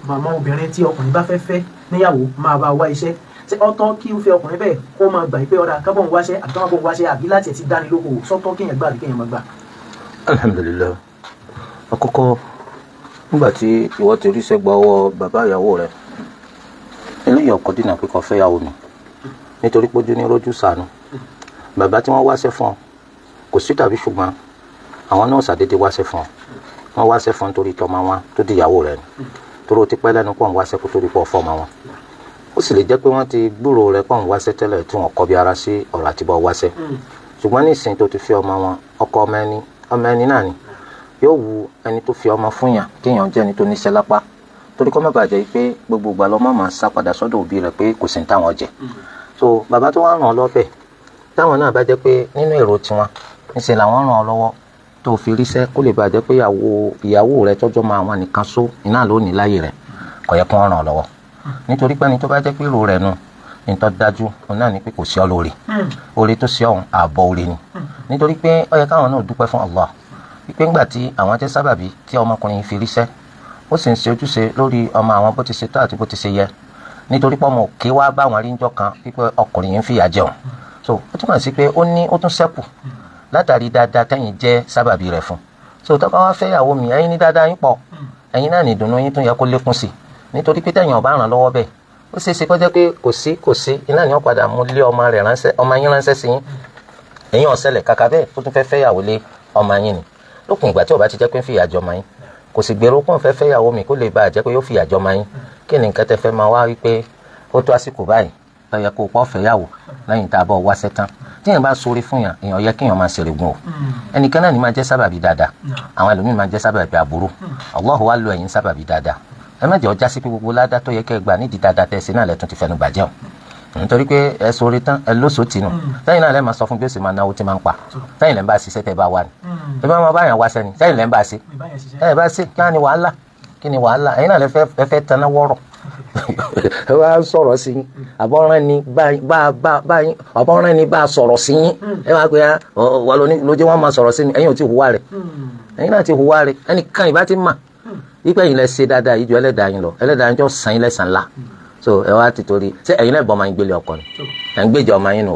màmá obìnrin tí ọkùnrin bá fẹ́ fẹ́ níyàwó máa bá wá iṣẹ́. Ṣé ọ̀tọ̀ kí irúfẹ́ ọkùnrin bẹ́ẹ̀ kó máa gbà pé ọ̀dà kábọ̀ ń wáṣẹ́ àbí kábọ̀ ń wáṣẹ́ àbí láti ẹ̀ ti dáni lóko sọ́tọ̀ kéèyàn gbà àbí kéèyàn má gbà? Alhamdulilayi. Àkọ́kọ́, nígbà tí ìwọ ti ríṣẹ́ gba ọwọ́ bàbá ìyàwó rẹ, eléyìí ọkọ dínà pé kó fẹ́ yàwó mi, nítorí pójú ní rójú sànù. Bàbá tí wọ́n wáṣẹ́ fún ọ kò sí tàbí ṣùgbọ́n àwọn náà ṣàdédé wáṣẹ́ fún ọ. Wọ́n wáṣẹ́ fún ọ nítorí tọmọ wọn tó di ìyàwó rẹ ni, torí o ti pẹ́ lẹ́nu pọ̀ ń wáṣẹ́ kó torí pọ̀ fọ́ọ̀mọ wọn. Ó sì lè jẹ́ pé wọ́n ti gbúrò rẹ pọ̀ ń wáṣẹ́ tẹ́lẹ̀ tí wọ́n kọ́ bí ara sí ọ̀rọ̀ àtibọ̀ wáṣẹ́. Ṣùgbọ́n ní ìsìn tó ti fi ọmọ wọn, ọkọ ọmọ ẹni ọmọ ẹni náà ni yóò wu ẹni tó fi ọmọ fún yàn kéèyàn jẹ́ ẹni tó níṣẹ́ lápá, torí kó má bàjẹ́ pé gbogbo ìgbà lọ́mọ máa sá padà sọ́dọ̀ òbí rẹ̀ pé kò sí ní táwọn jẹ. So bàbá tó wá ràn ọ́ lọ́bẹ̀, táwọn náà bá jẹ́ pé nínú èrò tiwọn níṣẹ́ làwọn ràn ọ́ lọ́wọ́ tó fi ríṣẹ́ kó lè bàjẹ́ pé ìyàwó rẹ̀ tọ́jọ́ máa wọn nìkan só iná ló ní láyè rẹ̀, kò yẹ kó ràn ọ́ lọ́wọ́. Nítorí pé ẹni tó bá jẹ́ pé èrò rẹ̀ nù ní tó dájú òun náà ni pé kò sí ọ lóore. Oore tó sí ọ̀hún ààbọ̀ oore ni. Nítorí pé ó yẹ káwọn náà dúpẹ́ fún Allah wípé ńgbà tí àwọn jẹ́ sábàbí tí ọmọkùnrin fi ríṣẹ́, ó sì ń ṣe ojúṣe lórí ọmọ àwọn bó ti ṣe tó àti bó ti ṣe yẹ, nítorí pé ọmọ òkè wá bá wọn rí njọ́ kan wípé ọkùnrin yìí ń fìyà jẹun. So ó túmọ̀ sí pé ó ní ó tún ṣẹ́kù látàrí dáadáa tẹ́yìn jẹ́ sábàbí rẹ̀ fún. So tó bá wá fẹ́ ìyàwó mi, ẹ̀yin ní dáadáa yín pọ̀, ẹ̀yin náà ní ìdùnnú yín tún yẹ kó lékún sí i, nítorí pé tẹ̀yìn ọ̀bá ràn lọ́wọ́ bẹ́ẹ̀, ó ṣeé ṣe kó jẹ́ pé kò sí iná ni wọ́n padà mú lé ọmọ rẹ̀ ránṣẹ́, ọmọ yín ránṣẹ́ sí yín, ẹ̀yin ọ̀sẹ̀lẹ̀ kàkà bẹ́ẹ̀ ó tún fẹ́ fẹ́ ìyàwó lé ọmọ yín ni. Lópin ìgbà tí ó bá ti jẹ́ pé ń fìyà jọ ọmọ yín, kò sì gbèrò pọ́n fẹ́ fẹ́ ìyàwó mi kó lè bá a jẹ́ pé yóò fìyà jọ ọmọ yín, kí ni nǹkan tẹ́ fẹ́ máa wá wípé ó tó àsìkò báyìí tó yẹ kó o pọ́ fẹ́ yàwó lẹ́yìn tá a bọ̀ wáṣẹ́ tán? Tíyẹn bá sórí fún yàn, èèyàn yẹ kéèyàn máa ṣèrègùn o. Ẹnìkan náà ni máa jẹ́ sábàbí dáadáa, àwọn ẹlòmíì máa jẹ́ sábàbí aburú. Allahu wá lo ẹ̀yin sábàbí dáadáa. Ẹ má jẹ́ ọjà sí pé gbogbo ládá tó yẹ kẹ́ ẹ gbà nídìí dáadáa tẹ́ ẹ ṣe náà lẹ́tún ti fẹnu bàjẹ́ o, nítorí pé ẹ sórí tán ẹ lóṣòó tì nù. Sẹ́yìn náà lẹ́ máa sọ fún bí ó sì máa náwó tí máa ń pa. Sẹ́yìn lẹ́ ń bá ṣiṣẹ́ tẹ́ bá wà ní ẹ bá máa bá yàn wá sẹ́ni, sẹ́yìn lẹ́ ń bá ṣe ẹ bá ṣe. Kí á ní wàhálà, kí ni wàhálà? Ẹ̀yin náà lẹ́ fẹ́ taná wọ́rọ̀, ẹ wá sọ̀rọ̀ sí yín, àbọ̀rán ni bá bá bá yín, àbọ̀rán ni bá sọ̀rọ̀ sí yín. Ẹ wá pé wà lójú wọn máa sọ̀rọ̀ sí mi. Ẹ̀yin ò ti hùwà rẹ̀, ẹ̀yin náà ti hùwà rẹ̀. Ẹnìkan ìbá ti mà wípé ẹ̀yin lẹ ṣe dáadáa yìí ju ẹlẹ́dàá yín lọ, ẹlẹ́dàá yín jọ sàn yín lẹ́sàn ńlá. So ẹ wá ti torí ṣé ẹ̀yin náà bọ́ máa ń gbélé ọkọ ni? Ẹ̀ ń gbèjà ọmọ yín nù,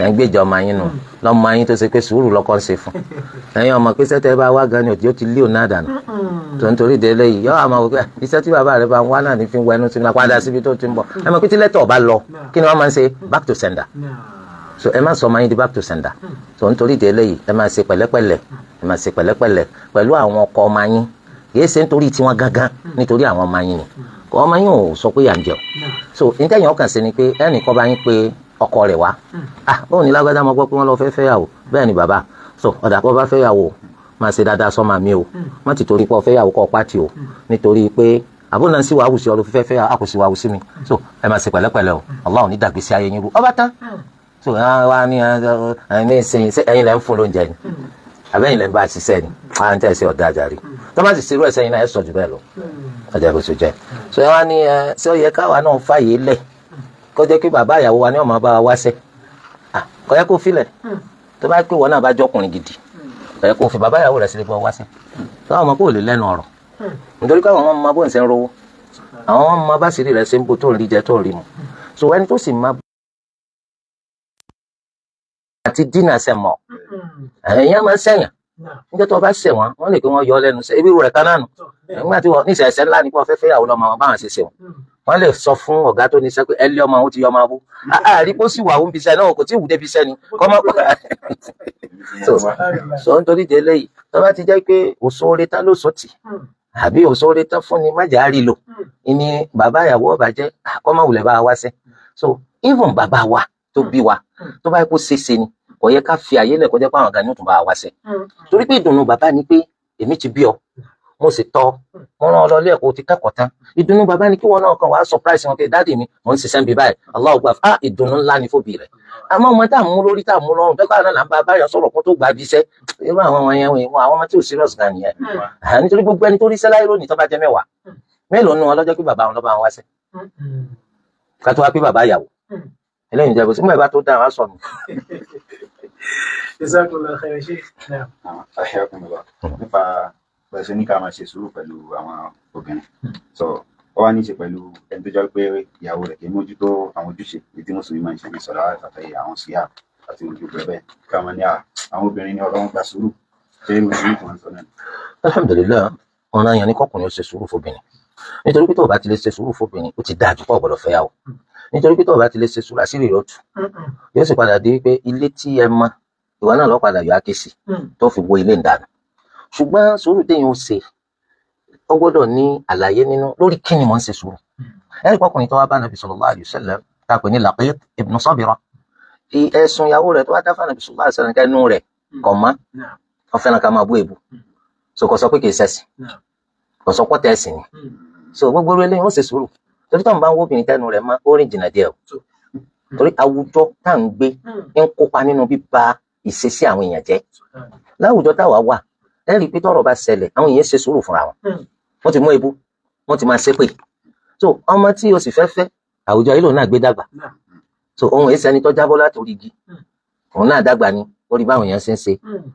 ẹ̀ ń gbèjà ọmọ yín nù, lọ́mọ yín tó ṣe pé sùúrù lọ́kọ́ ń ṣe fún ẹ̀yin ọmọ pé sẹ́tẹ̀ bá wá gan ni òtí ó ti lé òun náà dànù tó ń torí délé yìí. Yọ àmọ́ wò pé iṣẹ́ tí bàbá rẹ̀ bá ń wá náà ní fi ń wẹnu sínú padà síbi tó ti ń bọ̀. Ẹ mọ̀ pé tí lẹ́tọ̀ bá lọ, kí ni wọ́n máa ń ṣe? Back to sender. So ẹ má sọ ọmọ yín di back to sender. So nítorí délé yìí, ẹ máa ṣe pẹ̀lẹ́pẹ̀lẹ́, ẹ máa ṣe pẹ̀lẹ́pẹ̀lẹ́ pẹ̀lú àwọn ọkọ ọmọ yín. Kìí ṣe nítorí tiwọn gangan, nítorí àwọn ọmọ yín ni. Ọmọ yín ò sọ pé yà ń jẹun. So ntẹ̀yìn ọkàn sí ni pé ẹnì kọ́ bá yín pé ọkọ rẹ̀ wá. Ah, bóun ní lágbádá, mo gbọ́ pé wọ́n lọ fẹ́ fẹ́yàwó. Bẹ́ẹ̀ ni bàbá. So ọ̀dà kọ́ bá fẹ́yàwó, máa ṣe dáadáa sọ́mà mi o. Má ti torí pé ọ fẹ́yàwó kọ́ pátì o, nítorí pé àbúrò náà sì wàá wù sí ọ ló fẹ́ fẹ́, a kò sì wàá wù sí mi. So ẹ máa ṣe pẹ̀lẹ́pẹ̀lẹ́ o. Allah ò ní dàgbé sí ayé yín rú. Ọba tán. So ẹ wá ní ẹ ní ìsìn, ẹ̀yin lẹ́ ń fún lóúnjẹ ni àbẹ́yìn lẹ́ ń bá a ṣiṣẹ́ ni? À ń tẹ̀sí ọ̀dà àjàrí tó bá sì ṣerú ẹ̀sẹ̀ yín náà, ẹ̀ sọ jù bẹ́ẹ̀ lọ. Ọjà bó ṣe jẹ́. So ẹ wá ní ẹ ṣé ó yẹ káwa náà fàyè lẹ̀ kó jẹ́ pé bàbá ìyàwó wa ní ọmọ bá wa wáṣẹ́? Kò yẹ kó filẹ̀. Tó bá pé wọn náà bá jọkùnrin gidi, kò yẹ kó fi bàbá ìyàwó rẹ̀ sílẹ̀ bọ́ wáṣẹ́. Tó àwọn ọmọ kò lè lẹ́nu ọ̀rọ̀, nítorí pé àwọn ọmọ bó ń ṣe ń rówó, àwọn ọmọ bá sì rí rẹ̀ ṣe ń bo tó ń rí jẹ tó ń rí mu. So ẹni tó sì máa àti dínà ṣe mọ̀, ẹ̀yìn máa ń sẹ̀yìn níjọ́ tó bá ṣẹ̀ wọ́n, wọ́n lè pé wọ́n yọ ọ lẹ́nu ibi rẹ̀ kan náà nù. Nígbà tí wọ́n ní ìṣẹ̀ṣẹ̀ ńlá ní kí wọ́n fẹ́ fẹ́ ìyàwó lọ́mọ àwọn báwọn ṣe ṣe wọn, wọ́n lè sọ fún ọ̀gá tó ní iṣẹ́ pé ẹ lé ọmọ àwọn, ó ti yọ ọmọ abú àárí kó sì wà ó ń bi iṣẹ́ náà, kò tí ì wù débi iṣẹ́ ni kọ́ mọ́. So nítorí délé yìí, tó bá ti jẹ́ pé òṣòre tán ló sọ tì àbí òṣòre tán fún ni májà rí lò ní bàbá ìyàwó ọba jẹ́ kọ́ mọ́ wulẹ̀ bá wa wáṣẹ́. So even bàbá wa tó bí wa, tó bá yẹ kó ṣeéṣe ni, kò yẹ ká fi àyè lẹ̀ kó jẹ́ pé àwọn kan ní ó tún bá wa wáṣẹ́, torí pé ìdùnnú bàbá ni pé èmi ti bí ọ, mo sì tọ́, mo rán ọ lọ ilé ẹ̀kọ́, ti kẹ́kọ̀ọ́ tán. Ìdùnnú bàbá ni kí wọn náà kàn wá surprise wọn pé daddy mi, mò ń ṣiṣẹ́ ń bí báyìí, Allahu Akbar. Ah, ìdùnnú ńlá ni fóbi rẹ̀. Àmọ́ ọmọ tá à ń mú lórí, tá à ń mú lọ́rùn pẹ́pẹ́ àná là ń bá báyọ̀ sọ̀rọ̀ kó tó gbà bí iṣẹ́, irú àwọn ọmọ yẹn, wọn àwọn ọmọ tí ò serious gan nìyẹn. Nítorí gbogbo ẹni tó rí iṣẹ́ láyé lónìí, tó bá jẹ́ 10, mélòó nù wọn lọ́jọ́ pé bàbá wọn lọ́ bá wọn wáṣẹ́? Ká tó wá pé bàbá ìyàwó. Eléyìí jẹ́ bó sí mọ̀ ẹ bá tó dáa wá sọ mi. Jazakumullahu khairan, Sheikh. Naam. Ahyakumullah. Nípa bẹ́ẹ̀ ṣe ní ká máa ṣe sùúrù pẹ̀lú àwọn obìnrin, so Ó wá ní í ṣe pẹ̀lú ẹni tó jẹ́ pé ìyàwó rẹ̀ kì í mójútó àwọn ojúṣe èyí tí mùsùlùmí máa ń ṣe ní sọ̀rọ̀ àtàtàyè àwọn síyà àti ojú bẹ́ẹ̀ káwọn ní àwọn obìnrin ní ọ̀rọ̀ wọn gba sùúrù. Ṣé irú ìlú tí wọ́n sọ náà? Alhamdulilayi, ọ̀ràn yẹn ni kọkùnrin ó ṣe sùúrù fóbìnrin, nítorí pé tó o bá ti lè ṣe sùúrù fóbìnrin, ó ti dáa jù pọ̀ gbọ́dọ̀ fẹ́yàwó, nítorí pé tó o bá ti lè ṣe sùúrù, àṣírí rẹ̀ ó tú, yóò sì padà di pé ilé tí ẹ mọ ìwọ náà lọ padà yọ àkèsì tó fi wo ilé ìdáná. Ṣùgbọ́n sùúrù téèyàn ó ṣe, ó gbọ́dọ̀ ní àlàyé nínú lórí kí ni mò ń ṣe sùúrù. Ẹ̀rí pọkùnrin tó wá bá Nàbì sallallahu alaihi wasallam tá a pè ní Laqit ibn Sabira, ẹ̀sùn ìyàwó rẹ̀ tó wá dá fún Nàbì sallallahu alaihi wasallam, kẹ́nu rẹ̀ kọ̀ mọ́, wọ́n fẹ́ràn ká máa bú èbú, so kò sọ pé kì í ṣẹ̀sìn, kò sọ pọ́tẹ́ ẹ̀sìn ni. So gbogbo orí eléyìí, wọ́n ṣe sùúrù, torí tó ń bá ń wóbìnrin tẹnu rẹ̀ mọ́, ó rìn jìnnà díẹ̀ o, torí àwùjọ tá à ń gbé ń kópa nínú bíba ìṣesí àwọn èèyàn jẹ́. Láwùjọ táwa wà, ẹ rí i pé tọ́rọ̀ bá ṣẹlẹ̀, àwọn èèyàn ṣe sùúrù fúnra wọn, wọ́n ti mú ebú, wọ́n ti máa ṣépè. So ọmọ tí o sì fẹ́ fẹ́, àwùjọ yìí lòun náà gbé dàgbà, so ohun èsì ẹni tó jábọ́ láti orí igi, òun náà dàgbà ni ó rí báwọn èèyàn ṣe ń ṣe.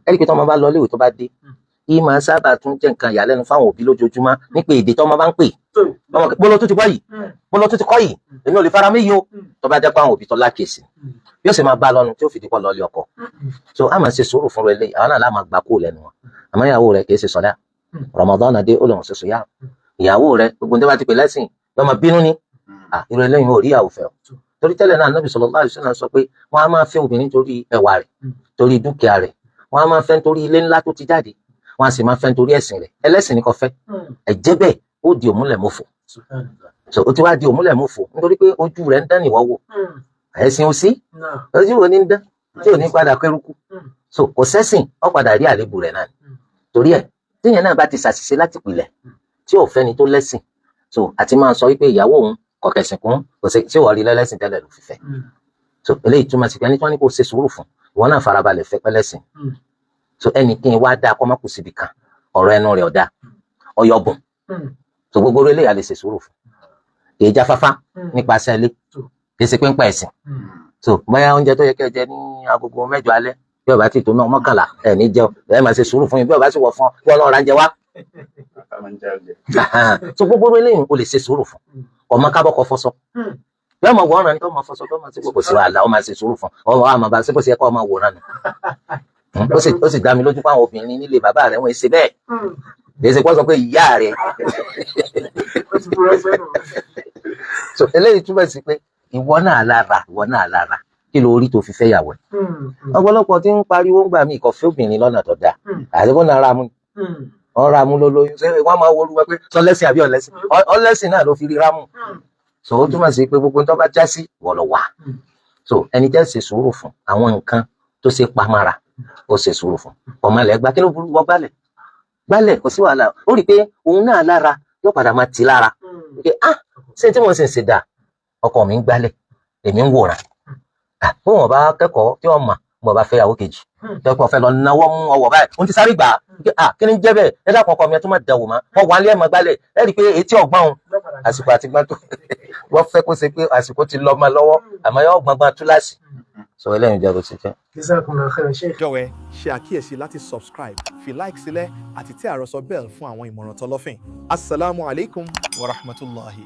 Ẹ rí i pé tọ́mọ bá lọ léèwé, tó bá dé, yìí máa sábà tún jẹ́ nǹkan ìyàlẹ́nu fáwọn òbí lójoojúmọ́ nípa èdè tọ́mọ bá ń pè. Bọ́lọ́ tó ti kọ́ yìí, bọ́lọ́ tó ti kọ́ yìí, èmi ò lè fara mí yìí o. Tó bá jẹ́ pé àwọn òbí tó lákèsì, yóò sì máa bá a lọ́nu tí ó fi dípọ̀ lọ́ọ́lé ọkọ. So a máa ṣe sùúrù fún rẹ lẹ́yìn àwọn náà láà máa gbà kó lẹ́nu wọn. Àmọ́ ìyàwó rẹ kì í ṣe sọ̀dá, Ramadan dé, ó lòun ṣe sọ̀yà. Ìyàwó rẹ, gbogbo ní bá ti pè lẹ́sìn, yóò máa bínú ni. Irú eléyìí ò rí ìyàwó fẹ́ o, torí tẹ́lẹ̀ náà Nabi sallallahu alaihi wasallam sọ pé wọ́n á máa fẹ́ obìnrin torí ẹwà rẹ̀, torí dúkìá rẹ̀, wọ́n á máa fẹ́ nítorí ilé ńlá tó ti jáde, wọ́n á sì máa fẹ́ nítorí ẹ̀sìn rẹ̀. Ẹlẹ́sìn ni kò fẹ́ ẹ̀jẹ̀ bẹ́ẹ̀, ó di òmúlẹ̀ mọ́fò. So ó ti wá di òmúlẹ̀ mọ́fò nítorí pé ojú rẹ̀ ń dán níwọ́ wò, ẹ̀sìn ò sí, ojú wo ni ń dán tí ò ní padà kérúkú? So kò sẹ́sìn, ó padà rí àlébù rẹ̀ náà. Torí ẹ̀, tíyẹn náà bá ti ṣàṣìṣe láti pìlẹ̀ tí ò fẹ́ni tó lẹ́sìn, so àti máa sọ wípé ìyàwó òun kò kẹ̀sìn kún, kò sí tí wọ́n rí lẹ́lẹ́sìn tẹ́lẹ̀ ló fi fẹ́. So eléyìí túmọ̀ sí pé ẹni tí wọ́n ní kó ṣe sùúrù fún, ìwọ náà farabalẹ̀ fẹ́ pẹ́lẹ́sìn. So ẹnì kí n wá dáa kọ́ má kù síbi kan, ọ̀rọ̀ ẹnu rẹ̀ ọ̀dà ọ̀yọ̀bùn. So gbogbo eléyìí a lè ṣe sùúrù fún. Kì í jáfáfá nípasẹ̀ ilé, kì í ṣe pínpín ẹ̀sìn. So bóyá oúnjẹ tó yẹ kẹ́ jẹ ní agogo 8 alẹ́, bí ó bá ti tó náà 11, ẹ̀ ní jẹun, ẹ̀ máa ṣe sùúrù fún yín. Bí ó bá sì wọ̀ fún ọ, bí Ọlọ́run ra ń jẹ wá. So gbogbo eléyìí o lè ṣe sùúrù fún. Ọmọ kábọ̀ kọ fọṣọ, bí ọmọ wòran ni tó máa fọṣọ, tó máa ṣe kò sí wàhálà, ó máa ṣe sùúrù fún ọmọ àmọ́ bá ṣe bó ṣe yẹ kó ọmọ wòran ni. Ó sì dá mi lójú pé àwọn obìnrin nílé bàbá rẹ̀ wọ́n ṣe bẹ́ẹ̀, kì í ṣe kó sọ pé ìyá rẹ̀. So eléyìí túbọ̀ sí pé ìwọ náà lára, ìwọ náà lára, kí ló rí tó fi fẹ́ yàwó ẹ̀? Ọ̀pọ̀lọpọ̀ tí ń pariwo ń gbà mí ìkọ̀fẹ́ obìnrin lọ́nà tó dáa, àti kó náà ra mú, wọ́n ra mú lólóyún, ṣé wọ́n máa wọlú wọn pé sọlẹ́sìn àbí ọ̀lẹ́sìn? Ọlẹ́sìn náà ló fi rí rámù. So ó túmọ̀ sí pé gbogbo tó bá já sí wọ́n lọ wà. So ẹni jẹ́ ṣe sùúrù fún àwọn nǹkan tó ṣe pamara, ó ṣe sùúrù fún ọmọ ilẹ̀ gba, kí ló burú? Wọ́n gbálẹ̀ gbálẹ̀, kò sí wàhálà. Ó rí i pé òun náà lára yóò padà máa tì lára pé, ah, ṣé tí wọ́n sì ń ṣe dà, ọkọ mi ń gbálẹ̀, èmi ń wòran. Bó wọn bá kẹ́kọ̀ọ́ tí wọ́n mọ̀, mo bá fẹ́ yàwó kejì, tẹ́kọ̀ fẹ́ lọ náwó mú ọwọ́ báyìí, òun ti sáré gbà á. Kí ni jẹ́ bẹ́ẹ̀? Ẹ dákun, ọkọ mi, ẹ tún má dẹ̀wò mọ́, wọ́n wà á lé ẹ̀ mọ́ gbálẹ̀. Ẹ rí i pé etí ọ̀gbọ́n òun, àsìkò àti gbọ́n tó wọ́n fẹ́ kó ṣe pé àsìkò ti lọ ọmọ lọ́wọ́, àmọ́ yóò gbọ́ngbọ́n túláàsì. Sọ eléyìí jẹ́ bó ṣe jẹ́. Jazakumullahu khairan, Sheikh. Jọ̀wọ́ ẹ ṣe àkíyèsí láti subscribe, fi like sílẹ̀ àti tẹ àròsọ bell fún àwọn ìmọ̀ràn tọlọ́fìn. Asalaamu alaykum wa rahmatulahi.